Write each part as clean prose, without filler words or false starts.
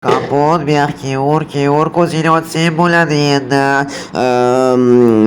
Kompot bu yoqqa kelaver, kelaver, ko'zingni ochsang bo'ladi endi.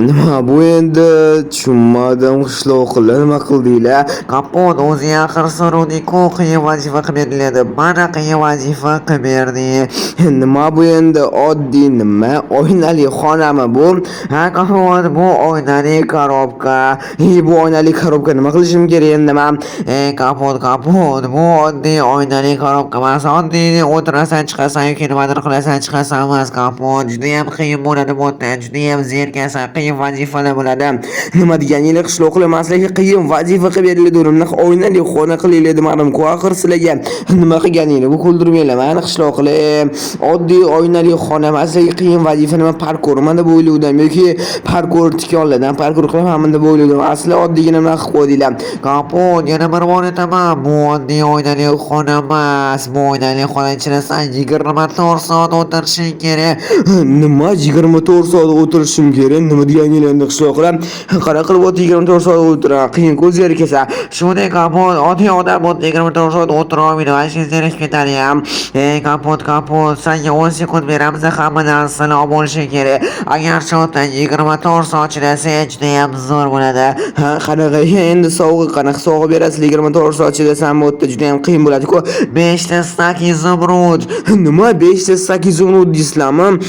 Nima bu endi? Tushunmadim, qishloqlar nima qildinglar? Kompot o'zi axir so'rovding-ku, qiyin vazifa qilib beriladi. Mana qiyin vazifa qilib berdik. Nima bu endi? Oddiy nima? Oynali xonami bu? Ha, kompot, bu oynali korobka. E, bu oynali korobka nima qilishim kerak endi man? Ey, kompot, kompot, bu oddiy oynali korobka emas. Oddiy o'tirasan, chiqasan yoki nimadir qilasan, chiqasan emas, kompot. Judayam qiyin bo'ladi bu yerda, judayam zerikasan, qiyin vazifalar bo'ladi. Nima deganinglar, qishloqlar? Man sizlarga qiyin vazifa qilib beriladi, bunaqa oynali xona qilinglar demadim-ku axir sizlarga. Nima qilganinglar bu, kuldirmanglar mani, qishloqlar. Oddiy oynali xona emas, sizlarga qiyin vazifa nima, parkurmi deb o'ylovdim yoki parkur tikonlardan parkur qilamanmi deb o'ylovdim. Asli oddiygina nima qilib qo'ydinglar. Kompot, yana bir bor aytaman, bu oddiy oynali xona emas. Bu oynali xona ichida san 24 soat o'tirishing kerak. Nima, 24 soat o'tirishim kerak? Nima deganinglar endi, qishloqlar? Qanaqa qilib o'tib 24 soat o'tiraman? Qiyin-ku, zerikasan. Shunday, kompot, oddiy odam bu 24 soat o'tira olmaydi, вообще zerikib ketadi ham. Ey, kompot, kompot, sanga 10 sekund beramiz, hamma narsani olib olishing kerak. Agar shu yerdan 24 soat chidasang, judayam zo'r bo'ladi. Ha, qanaqa endi sovg'a, qanaqa sovg'a berasizlar 24 soat chidasam bu yerda? Judayam qiyin bo'ladi-ku. 5 ta стак изумруд. Nima, 5 ta стак изумруд deysizlarmi?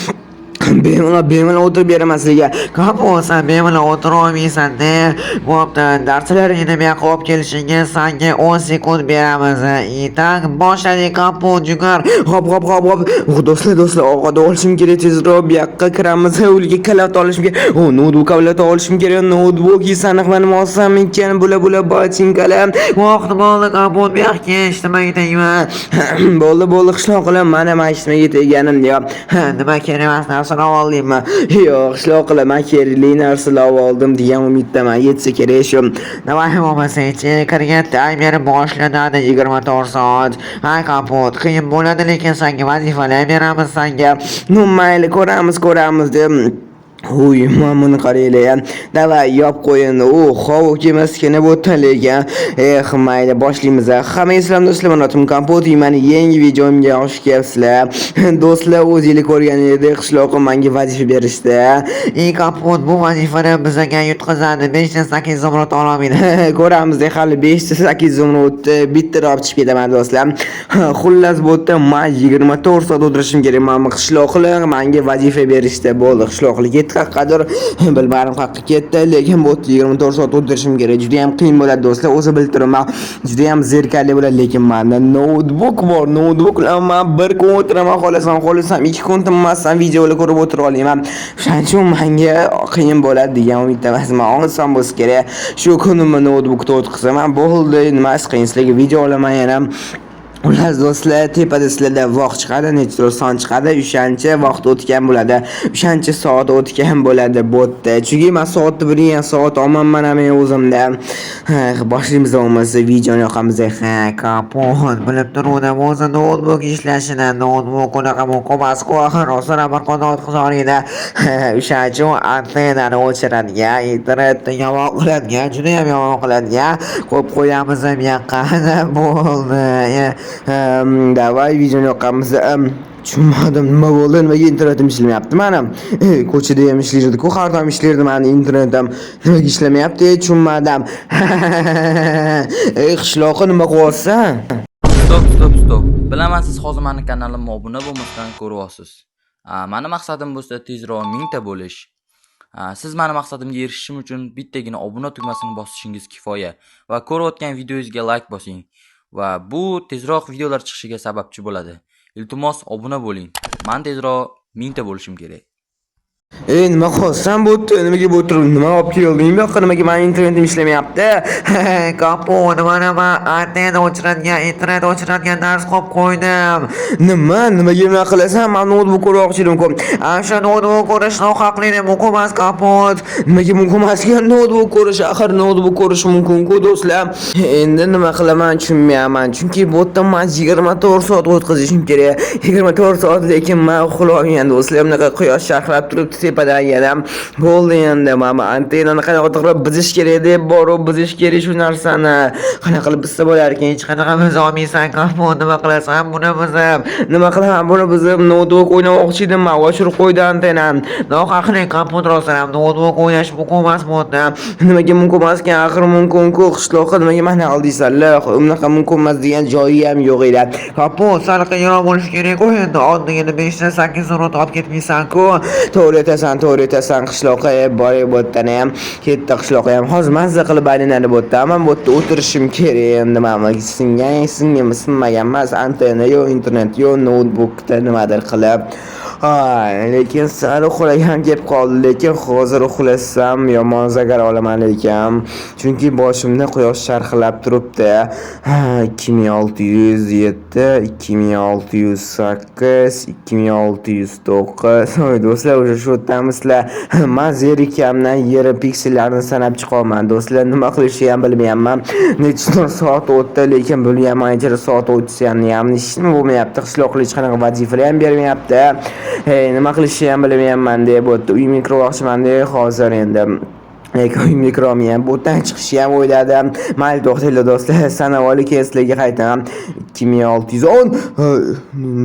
Bemalol, bemalol o'tirib beraman sizlarga. Kompot, san bemalol o'tira olmaysan de. Bo'pti, narsalaringni bu yoqqa olib kelishingga sanga 10 sekund beramiz. Итак, boshladik, kompot, jigar. Hop, hop, hop, hop. Oh, do'stlar, do'stlar, ovqat olishim kerak tezroq. Bu yoqqa kiramiz, uyga kalat olishim kerak. O, noutbuk kalat olishim kerak. Noutbuk saniq nima olsam ekan? Bular botinkalar. Vaqt bo'ldi, kompot, bu yoqqa nimaga tegma. Bo'ldi, bo'ldi, qishloqlar, mana hech nimaga teganim yo'q. Nima, kerak emas narsani oldingmi? Yo'q, qishloqlar, man kerakli narsalar oldim degan umiddaman, yetsa kerak shu. Nima bo'lmasa, ichiga kirgan taymer boshlanadi, 24 soat. Ha, kompot, qiyin bo'ladi, lekin sanga vazifalar beramiz sanga. Ну, mayli, ko'ramiz, ko'ramiz deb. Uy, mana buni qaranglar. Давай, yop qo'yin. U, havo kemaskina bu yerda lekin. Eh, mayli, boshlaymiz. Hammaga salom, do'stlar, men Otim Kompot, mani yangi videomga xush kelibsizlar. Do'stlar, o'zinglar ko'rganingizdek, qishloqqa menga vazifa berishdi. Ey, kompot, bu vazifani bizga yutqazadi. 5 ta стак изумруд ololmaydi. Ko'ramiz, hali 5 ta 8 izumrudni bitta olib chiqib ketaman, do'stlar. Xullas, bu yerda man 24 soat o'tirishim kerak. Mana qishloqlar menga vazifa berishdi. Bo'ldi, qishloqlar ketdi qayoqqadir, bilmadim qayerga ketdi, lekin bu yerda 24 soat o'tirishim kerak. Juda ham qiyin bo'ladi, do'stlar, o'zi bilib turibman. Juda ham zerikarli bo'ladi, lekin menda noutbuk bor. Noutbuk bilan man bir kun o'tiraman, xohlasam, xohlasam 2 kun tinmasdan videolar ko'rib o'tira olaman. Shuning uchun menga qiyin bo'ladi degan umidda emasman. Oson bo'lsa kerak. Shu kunimni noutbukda o'tkazaman. Bo'ldi, nimasi qiyin, sizlarga video olaman yana. Xullas, do'stlar, tepada sizlarda vaqt chiqadi, nechadir son chiqadi, o'shancha vaqt o'tgan bo'ladi. O'shancha soat o'tgan bo'ladi bu yerda. Chunki men soatni bilgan soat olmanman men o'zimda. Ha, boshlaymiz bo'lmasa, videoni yoqamiz. Ha, kompot, bilib turuvdim o'zi noutbuk ishlashini. Noutbuk unaqa mumkin emas-ku, axir rostdan bir kunda o'tkaza olmaydi. O'shaning uchun antennani o'chiradigan, internetni yomon qiladigan, judayam yomon qiladigan qo'yib qo'yamiz bu yoqqa. Bo'ldi. Давай, videoni yoqamiz. Tushunmadim, nima bo'ldi? Nimaga internetim ishlamayapti mani? Ko'chada ham ishlaydi-ku, har doim ishlardi mani internetim. Nimaga ishlamayapti? Tushunmadim. Ey, qishloqi, nima qilyapsan? Стоп, стоп, стоп. Bilaman, siz hozir mani kanalimga obuna bo'lmasdan ko'ryapsiz. Mani maqsadim bo'lsa tezroq 1000 ta bo'lish. Siz mani maqsadimga erishishim uchun bittagina obuna tugmasini bosishingiz kifoya va ko'rayotgan videongizga like bosing va bu tezroq videolar chiqishiga sababchi bo'ladi. Iltimos, obuna bo'ling. Man tezroq 1000 ta bo'lishim kerak. Ey, nima qilyapsan bu yerda? Nimaga bu o'tirib, nima olib kelding bu yoqqa? Nimaga mani internetim ishlamayapti? Kompot, mana man antenna o'chiradigan, internet o'chiradigan narsa qo'yib qo'ydim. Nima? Nimaga bunaqa qilasan? Man noutbuk ko'rmoqchi edim-ku. Ana shu noutbuk ko'rish nohaqligi mumkin emas, kompot. Nimaga mumkin emas ekan noutbuk ko'rish? Axir noutbuk ko'rish mumkin-ku, do'stlar. Endi nima qilaman, tushunmayapman. Chunki bu yerda man 24 soat o'tkazishim kerak. 24 soat, lekin man uxlolmayman, do'stlar. Bunaqa quyosh sharqirab turibdi. turibdi tepadan yana. Bo'ldi endi, mana antennani qanaqa qilib buzish kerak deb borib buzish kerak shu narsani. Qanaqa qilib buzsa bo'lar ekan? Hech qanaqa buza olmaysan, Kapot, nima qilasan buni buzib? Nima qilaman buni buzib? Noutbuk o'ynamoqchi edim man, o'chirib qo'ydi antennani. Nohaqlik, Kapot, rostdan ham noutbuk o'ynash mumkin emas bu yerda. Nimaga mumkin emas ekan? Axir mumkin-ku, qishloqqa nimaga mani aldiysanlar? Unaqa mumkin emas degan joyi ham yo'q edi. Kapot, sal qiyinroq bo'lishi kerak-ku endi. Oldingina 5 ta 8 izumrud olib ketmaysan-ku. To'g'ri aytasan, to'g'ri aytasan, qishloqqa boray bu yerdan ham ketdi qishloqqa ham. Hozir mazza qilib aylanadi bu yerda. Man bu yerda o'tirishim kerak endi, mana singan, singan, sinmagan emas, antenna yo'q, internet yo'q, noutbukda nimadir qilib. Ay, lekin sal uxlagim kelib qoldi, lekin hozir uxlasam yomon zagar olaman lekin. Chunki boshimda quyosh charxlab turibdi. Ha, 2607, 2608, 2609. Oy do'stlar, o'sha shu yerdamisizlar. Man zerikkamdan yeri piksellarni sanab chiqyapman. Do'stlar, nima qilishni ham bilmayapman. Necha soat o'tdi, lekin bilmayapman necha soat o'tsa ham hech nima bo'lmayapti. Qishloqli hech qanaqa vazifalar ham bermayapti. Hey, nima qilishni ham bilmayapman deb o'tdi. Uyimga kirmoqchiman deb hozir endi. Lekin uyimga kirolmayman. Bu yerdan chiqishni ham o'yladim. Mayli, to'xtanglar do'stlar, sanab olib keyin sizlarga qaytaman. 2610.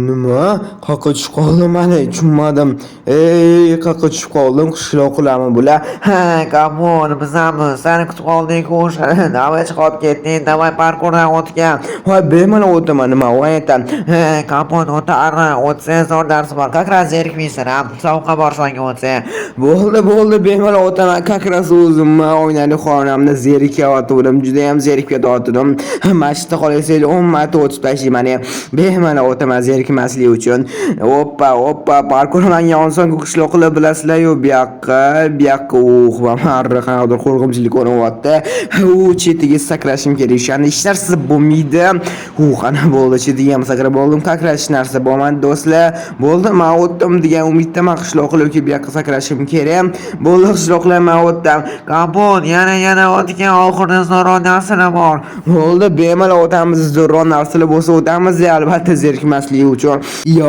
Nima? Qayerga tushib qoldim mana, tushunmadim. Ey, qayerga tushib qoldim? Qishloqlarmi bular? Ha, Kapot, bizamiz. Seni kutib qoldik o'sha. Давай, chiqib ketding, давай parkurdan o'tgan. Voy, bemalol o'taman, nima, voy aytam. Ha, Kapot, o'ta arra, o'tsang zo'r dars bor. Как раз zerikmaysan ham. Sovuqqa borsang o'tsang. Bo'ldi, bo'ldi, bemalol o'taman. Как раз o'zimni oynali xonamda zerikayotgandim, juda ham zerikib ketayotgandim. Masjidda qolaysanglar 10 marta o'tib tashlayman. Bemalol o'taman zerikmaslik uchun. Oppa, oppa, parkur manga oson qishloqlar bilasizlar-yu, bu yoqqa, bu yoqqa, uh, va marra qanaqadir qo'rqinchli ko'rinyapti. U chetiga sakrashim kerak. O'shanda hech narsa bo'lmaydi. Uh, ana bo'ldi, chetiga ham sakrab oldim. Как раз hech narsa bo'lmadi, do'stlar. Bo'ldi, men o'tdim degan umiddaman, qishloqlar, bu yoqqa sakrashim kerak. Bo'ldi, qishloqlar, men o'tdim. Kapot, yana yana o'tgan, oxirida zo'rroq narsalar bor. Bo'ldi, bemalol o'tamiz, zo'rroq narsalar bo'lsa o'tamiz, albatta zerikmaslik uchun.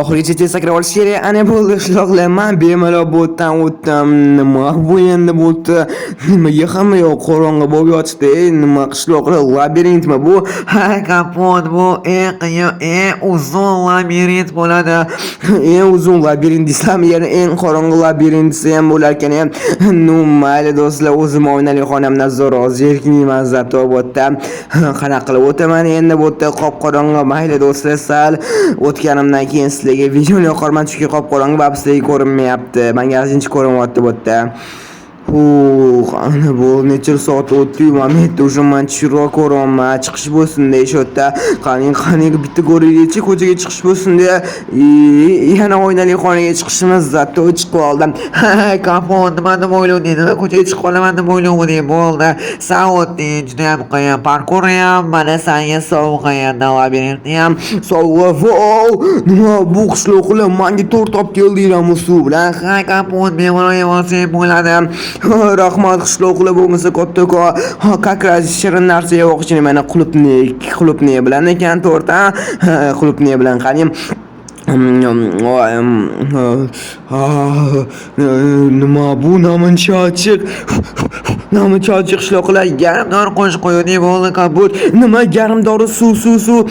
Oxirigacha tez sakrab olish kerak. Ana bo'ldi, qishloqlar, men bemalol bu yerdan o'tdim. Nima bu endi bu yerda? Nimaga hamma yoq qorong'i bo'lib yotibdi? Ey, nima qishloqlar, labirintmi bu? Ha, Kapot, bu eng qiyin, eng uzun labirint bo'ladi. Eng uzun labirint desam, yana eng qorong'i labirint desa ham bo'lar ekan. Ну, mayli do'stlar, o'zim oynali xonamdan zo'rroq zerikmayman zato bu yerda. Qanaqa qilib o'taman endi bu yerda qop qorong'i. Mayli do'stlar, sal o'tganimdan keyin sizlarga videoni yoqarman, chunki qop qorong'i va sizlarga ko'rinmayapti. Menga ozgincha ko'rinyapti bu yerda. Huh, ana bu necha soat o'tdi-yu, mana bu yerda уже man chiroq ko'ryapman. Chiqish bo'lsin deyish yerda. Qaning, qaning, bitta ko'raylikchi, ko'chaga chiqish bo'lsin deya. Yana oynali xonaga chiqishimiz, zato chiqib oldim. Ha, Kapot, nima deb o'ylading? Nima ko'chaga chiqib qolaman deb o'ylovding? Bo'ldi. San o'tding, juda ham qiyin. Parkur ham, mana senga sovg'a endi labirintni ham. Sovg'a, vau! Nima bu qishloqlar, menga tort olib keldinglarmi suv bilan? Ha, Kapot, bemalol yevolsang bo'ladi. Rahmat qishloqlar, bo'lmasa kattakon. Ha, как раз shirin narsa yemoqchi, mana qulupni, qulupni bilan ekan tort, ha? Qulupni bilan qanim. Voy, nima bu namuncha ochiq? Namuncha ochiq qishloqlar, Yarim qo'shib qo'yuvding, bo'ldi, Kapot. Nima garmdori suv, suv, suv.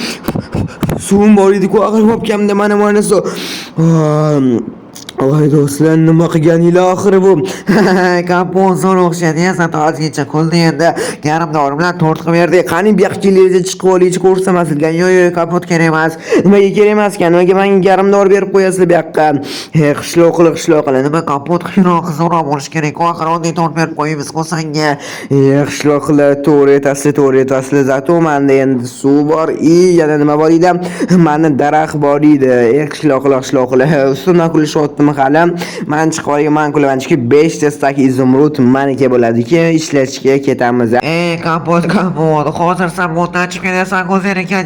Suvim bor edi-ku, axir popkamda mana mana suv. Voy do'stlar, nima qilganinglar oxiri bu? Kapot, zo'r o'xshadi, zato ozgincha kuldi endi. Yarim dori bilan tort qilib berdik. Qani bu yoqqa kelaylik, chiqib olaylik, ko'rsam sizga. Yo'q, yo'q, Kapot, kerak emas. Nimaga kerak emas ekan? Nimaga menga garmdor berib qo'yasizlar bu yoqqa? He, qishloqli, qishloqli. Nima, Kapot, qiyinroq, zo'rroq bo'lishi kerak. Axir oddiy tort berib qo'yamiz senga. E, qishloqlar, to'g'ri aytasizlar, to'g'ri aytasizlar. Zato menda endi suv bor, и yana nima bor edi? Menda daraxt bor edi. E, qishloqlar, qishloqlar. Ustimdan kulishyaptimi hali? Man chiqib olgan, man kulaman, chunki 5 ta стак изумруд maniki bo'ladi. Keyin ishlashga ketamiz. Ey, Kapot, Kapot, hozir sen bu yerdan chiqib ketasan, ko'zing ekan.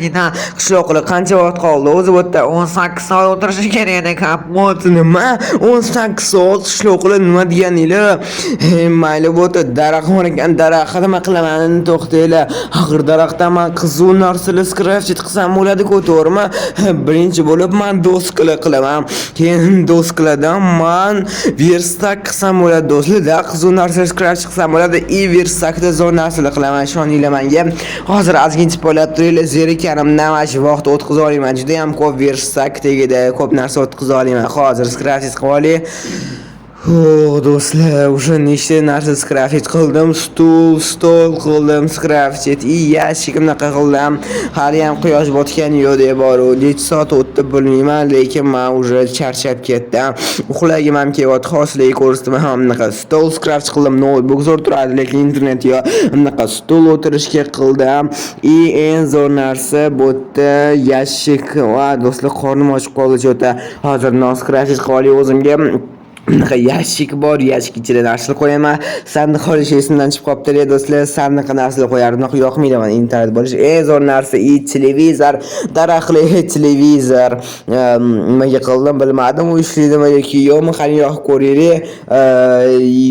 Qishloqlar, qancha vaqt qoldi o'zi bu yerda? 18 soat o'tirishi kerak edi, Kapot. Nima? 18 soat, qishloqlar, nima deganinglar? Hey, mayli, bu yerda daraxt bor ekan, daraxtni nima qilaman? To'xtanglar. Axir daraxtdan man qiziq narsalar скрафтить qilsam bo'ladi-ku, to'g'rimi? Birinchi bo'lib man doskalar qilaman. Keyin doskalardan korobkadan man verstak qilsam bo'ladi, do'stlar. Da qiziq narsalar craft qilsam bo'ladi. И verstakda zo'r narsalar qilaman, ishoninglar menga. Hozir ozgincha poylab turinglar, zerikkanimdan mana shu vaqt o'tkazib olayman. Juda ham ko'p verstak tagida ko'p narsa o'tkazib olaman. Hozir craft qilib olay. Oh, do'stlar, уже nechta narsa скрафтить qildim. Stul, stol qildim, скрафтить, и yashik bunaqa qildim. Hali ham quyosh botgani yo'q deb boru. Necha soat o'tdi bilmayman, lekin men уже charchab ketdim. Uxlagim ham kelyapti, hozirlik ko'rsatdim ham bunaqa stol craft qildim, noutbuk zo'r turadi, lekin internet yo'q. Bunaqa stol o'tirishga qildim. И eng zo'r narsa bu yerda yashik. Va do'stlar, qornim ochib qoldi чё-то. Hozir non скрафтить qilib olay o'zimga. Bunaqa yashik bor, yashik ichida narsalar qo'yaman. Sandiq olish esimdan chiqib qolibdi, do'stlar. Sandiqqa narsalar qo'yardim. Bunaqa yoqmaydi man internet bo'lish. Eng zo'r narsa и televizor, daraxtli televizor. Nimaga qildim bilmadim, u ishlaydimi yoki yo'qmi, qani yoqib ko'raylik.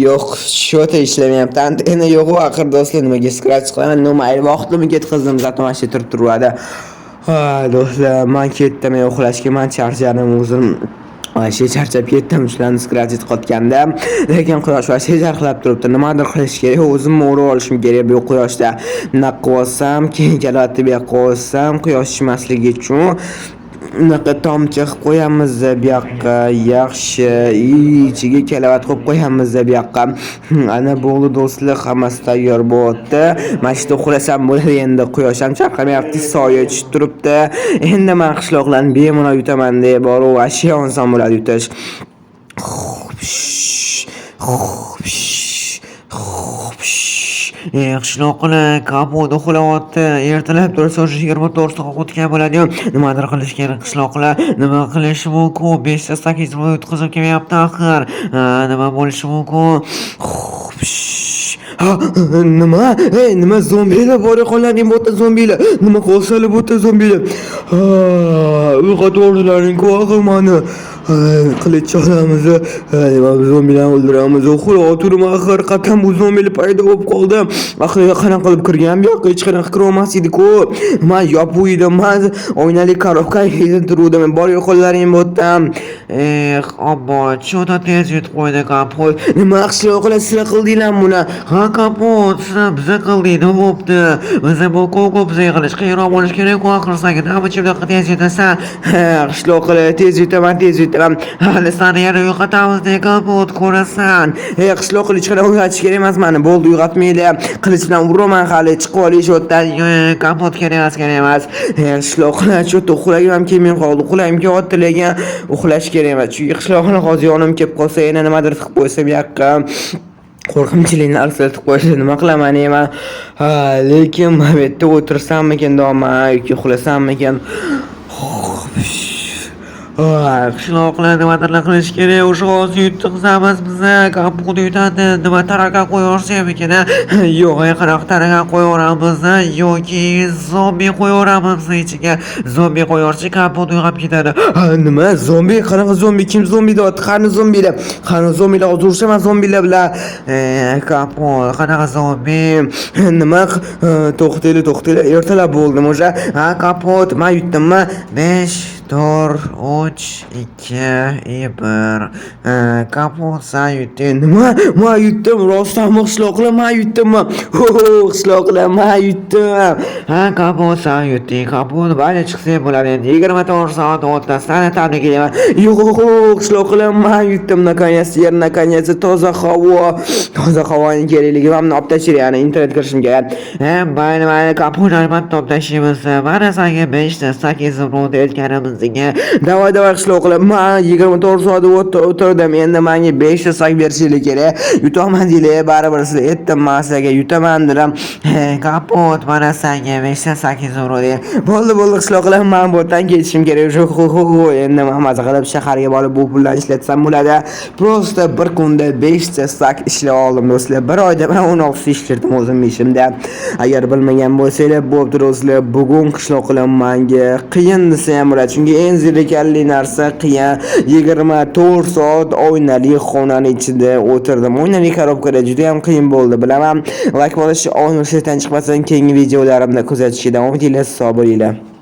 Yo'q, чё-то ishlamayapti. Antenna yo'q axir, do'stlar, nimaga scratch qilaman? Ну, mayli, vaqtimni ketkazdim, зато mana shu turib turadi. Ha, do'stlar, man ketdim uxlashga, man charchadim o'zim. Вообще charchab ketdim shularni скрафтить qotganda. Lekin quyosh вообще jarqirab turibdi. Nimadir qilish kerak. O'zimni o'rab olishim kerak bu quyoshda. Bunaqa qilib olsam, keyin kalovati bu yoqqa olsam, quyosh tushmasligi uchun unaqa tomchi qilib qo'yamiz bu yoqqa. Yaxshi. Ichiga kalavat qo'yib qo'yamiz bu yoqqa. Ana bo'ldi, do'stlar, hammasi tayyor bo'lyapti. Mana shu yerda uxlasam bo'ladi endi. Quyosh ham charqamayapti, soya tushib turibdi. Endi man qishloqlarni bemalol yutaman deb boru, вообще oson bo'ladi yutish. Xo'p. Xo'p. Qishloqlar Kapot uxlayapti. Ertalab tursa уже 24 soat o'tgan bo'ladi-yu. Nimadir qilish kerak, qishloqlar. Nima qilish mumkin? 5 ta 8 minut o'tkazib kelyapti axir. Nima bo'lishi mumkin? Xo'p. Ha, nima? Ey, nima, zombilar bor qo'llaring bu yerda, zombilar. Nima qilsalar bu yerda zombilar? Ha, uyg'otvordilaring-ku axir mani. Ha, qilich olamiz. Ha, nima, zombilarni o'ldiramiz. Uxlab axir, qachon bu zombilar paydo bo'lib qoldi? Axir qanaqa qilib kirgan bu yoqqa? Hech qanaqa kira olmas edi-ku. Man yopiq edim, man oynali korobka turuvdim. Bor qo'llaring bu yerdan. Eh, obbo, чё-то tez yutib qo'ydi Kapot. Nima, qishloqlar, sizlar qildinglar buni? Ha, Kapot, sizlar biza qildik, nima bo'pti? Biza bu ko'p biza qilish qiyinroq bo'lishi kerak-ku axir senga. Nima uchun bunaqa tez yutasan? Ha, qishloqlar, tez yutaman, tez yutaman. Hali seni yana uyg'otamiz, de Kapot, ko'rasan. Ey, qishloqlar, hech qanaqa uyg'otish kerak emas mani. Bo'ldi, uyg'otmanglar. Qilich bilan uraman hali, chiqib olish shu yerdan. Yo'q, Kapot, kerak emas, kerak emas. Ey, qishloqlar, чё-то uxlagim ham kelmay qoldi. Uxlagim kelyapti, lekin uxlash kerak emas. Chunki qishloqlar hozir yonim kelib qolsa, yana nimadir tiqib qo'ysa bu yoqqa, qo'rqinchli narsalar tiqib qo'ysa, nima qilaman man? Ha, lekin mana bu yerda o'tirsammikin doim yoki uxlasammikin? Qishloqlar, nimadirlar qilish kerak, o'sha hozir yutqizamiz biza, Kapot yutadi, nima, tarakan qo'yaversamikin, a? Yo'q, qanaqa tarakan qo'yaveramiz, yoki zombi qo'yaveramiz ichiga. Zombi qo'yaversak, Kapot uyg'onib ketadi. Ha, nima? Zombi? Qanaqa zombi? Kim zombi deyapti? Qani zombilar? Qani zombilar? Hozir urushaman zombilar bilan. Kapot, qanaqa zombi? Nima? To'xtanglar, to'xtanglar. Ertalab bo'ldim уже. Ha, Kapot, man yutdimmi? 5, 4, 3, 2, 1. Kapot, san yutding. Nima? Man yutdim, rostdanmi, qishloqlar, man yutdimmi? Ho, qishloqlar, man yutdim. Ha, Kapot, san yutding. Kapot, mayli, chiqsang bo'ladi endi. 24 soat o'tdi. Seni tabriklayman. Yo'q, qishloqlar, man yutdim, наконец, yer, наконец, toza havo. Toza havoning kerakligi mana olib tashlaylik, ya'ni internet kirishim kerak. Ha, mayli, mayli, Kapot, albatta olib tashlaymiz. Mana senga 5 ta 8 minut aytganimizga. Давай, давай, qishloqlar, man 24 soat o'tirdim. Endi menga 5 ta sak berishinglar kerak. Yutolmadinglar, baribir sizlar aytdim man sizlarga yutaman dedim. Kapot, mana senga 5 ta 8 minut. Bo'ldi, bo'ldi, qishloqlar, man bu yerdan ketishim kerak. Shu hu hu hu, endi man maza qilib shaharga borib bu pullarni ishlatsam bo'ladi. Просто bir kunda 5 ta sak ishlab oldim, do'stlar. Bir oyda man 16 ta ishlatdim o'zim ishimda. Agar bilmagan bo'lsanglar, bo'pti, do'stlar, bugun qishloqlar menga qiyin desa ham bo'ladi. Chunki eng zerikarli narsa qiyin. 24 soat oynali xonani ichida o'tirdim. Oynali korobkada juda ham qiyin bo'ldi, bilaman. Like bosishni, universitetdan chiqmasdan keyingi videolarimni kuzatishga davom etinglar. Sog' bo'linglar.